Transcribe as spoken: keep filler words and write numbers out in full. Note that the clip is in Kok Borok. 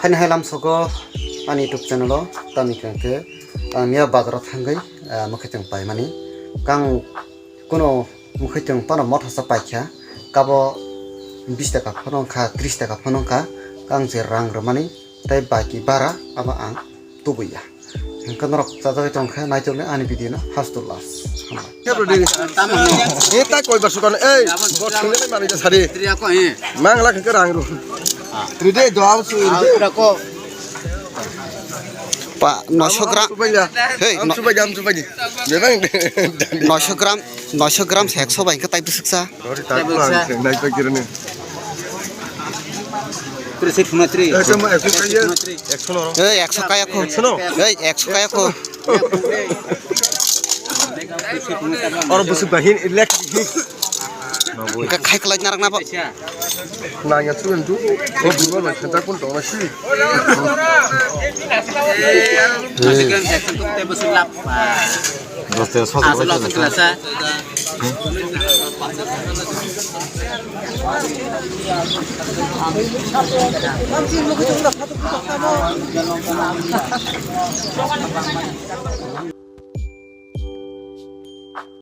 Haini hai lamsogo ani YouTube channel o tamni hwnkhe ang miya bazar o thangwi, ah, mwkhwtwng paimani. Kang kuno mwkhwtwng phano mothasa paikha, kabo bish taka phano wngkha, trish taka phano wngkha, kang je rang rwmani tei baki bara abo ang tubuya. Hwnkhe norok chajagwi tongkhe naitokni ani video no first to last. Hambai. Khe bro di. E ta koi bar sukan, ei, bo thunglai mani ja sari. Mangla khe rang ru. Tri de do am su. Pa, noisho gram. Hey, am no- subai, am subai. Bebang. Noisho gram, noisho gram se ekso bai khe tai bwswk sa. Sorry, tak lang, nai pa kirani. Tri six three. Ekso ma, ekso kaya. Ekso no. Ei, ekso kaya ko. Ekso no. Ei, ekso kaya ko. Oro bwswk bai hin, elek hin. Hwnkhe khai kwlai narak na bo. Nangya chugan tu. O buma bai khanjak pun tongna si. Bwswk sosa bai khanjak.